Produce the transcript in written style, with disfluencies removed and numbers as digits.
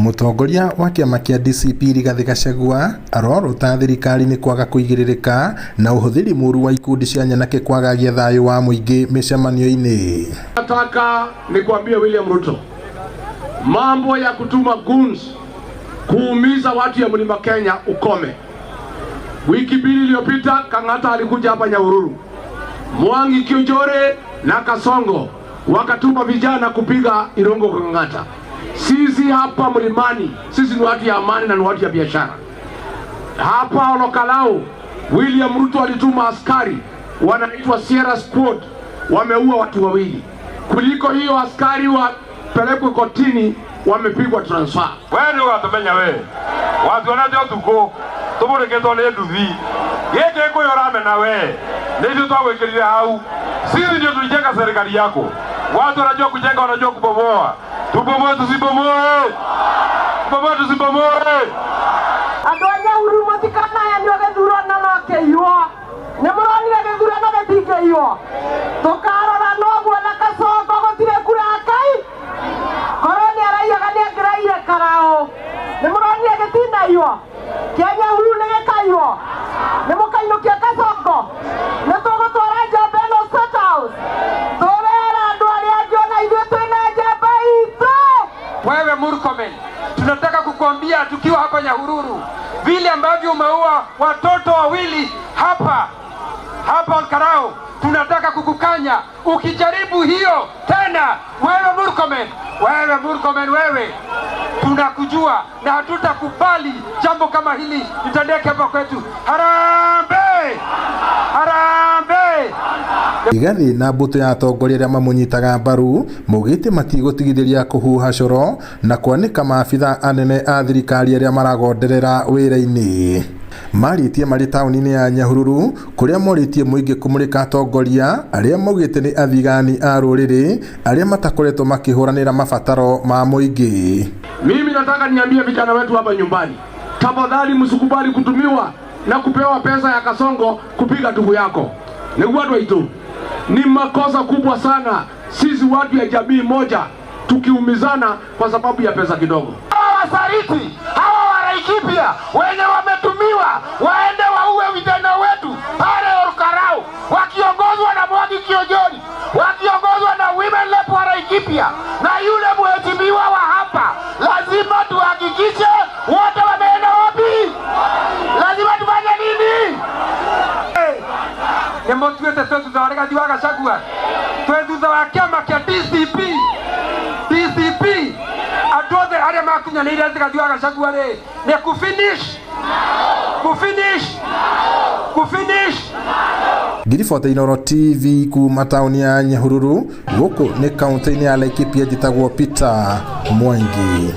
Mũtongoria wa kĩama kĩa DCP Rigathĩ Gachagua arorota thirikari nĩ kwaga kũigĩrĩrĩka na ũhũthĩri mũru wa ikundi cia nyanake kwagagia thayũ wa mũingĩ mĩcemanio-inĩ. Nataka nikuambie William Ruto, mambo ya kutuma goons kuumiza watu ya Mlima Kenya ukome. Wiki 2 iliyopita Kang'ata alikuja hapa Nyahururu, Mwangi Kiunjuri na Kasongo wakatuma vijana kupiga Irungu Kang'ata. Sisi hapa mlimani, sisi ni watu ya amani na ni watu ya biashara. Hapa Ol Kalou, William Ruto alituma askari wanaitwa Sierra Squad, wameua watu wawili. Kuliko hiyo askari wapelekwe kotini, wamepigwa transfer. We nĩ ũgatũmenya we watuonete ũtukũ tũmũrĩkĩtwo nĩ nduthi gĩkĩ kũyũ ũramena we nĩ ithuĩ twagwĩkĩrire hau. Sisi ndio tulijenga serikali yako. Watu wanajua kujenga, wanajua kubomoa. Tubomoe tusibomoe? Tubomoe tusibomoe? Andũ a Nyahururu, mũtikanaheanio gĩthurano no kĩiywo. Nĩ mũronire gĩthurano gĩtingĩiywo. Tũkarora noguo na Kasongo gũtirĩ kura kai korwo nĩ araiyaga nĩ angĩraire karaũ. Nĩ mũronire gĩtinaiywo kĩa Nyahururu nĩ gĩkaiywo. Nĩ mũkainũkia Kasongo. Nĩ tũgũtwara njamba ĩno State House, tũrera andũ arĩa angĩ ona ithuĩ twĩna njamba itũ. Wewe Murkomen, tunataka kukuambia tukiwa hapa Nyahururu, vile ambavyo umeua watoto wawili hapa hapa Ol Kalou, tunataka kukukanya. Ukijaribu hiyo tena, wewe Murkomen, wewe Murkomen, wewe tunakujua na hatutakubali jambo kama hili litendeke hapa kwetu. Harambee! Harambee! Rigathi na mbũtũ ya atongoria arĩa mamũnyitaga mbaru maugĩte matigũtigithĩria kũhuha coro na kwanĩka maabitha anene a thirikari arĩa maragonderera wĩra-inĩ. Marĩtie marĩ taũni-inĩ ya Nyahururu kũrĩa morĩtie mũingĩ kũmũrĩka atongoria arĩa maugĩte nĩ athigani a rũrĩrĩ arĩa matakoretwo makĩhũranĩra mabataro ma mũingĩ. Mimi nataka niambie vijana wetu hapa nyumbani, tafadhali msikubali kutumiwa na kupewa pesa ya Kasongo kupiga ndugu yako. Nĩ watu wetu, ni makosa kubwa sana sisi watu ya jamii moja tukiumizana kwa sababu ya pesa kidogo. Hawa wasaliti hawa wa Laikipia wenye wametumiwa waende waue vijana wetu pale Ol Kalou, wakiongozwa na Mwangi Kiunjuri, wakiongozwa na women rep wa Laikipia na yule mheshimiwa wa hapa, lazima tuhakikishe wote wameenda wapi? Lazima tufanye nini? Nĩ mũtuĩte twĩ thutha wa Rigathi wa Gachagua, twĩ thutha wa kĩama kĩa DCP. DCP, andũ othe arĩa makunyanĩire Rigathi wa Gachagua rĩ, nĩ kufinish, kufinish, kufinish. Ngiribota Inooro TV kuma taũni ya Nyahururu gũkũ nĩ kaũntĩ-inĩ ya Laikipia. Njĩtagwo Peter Mwangi.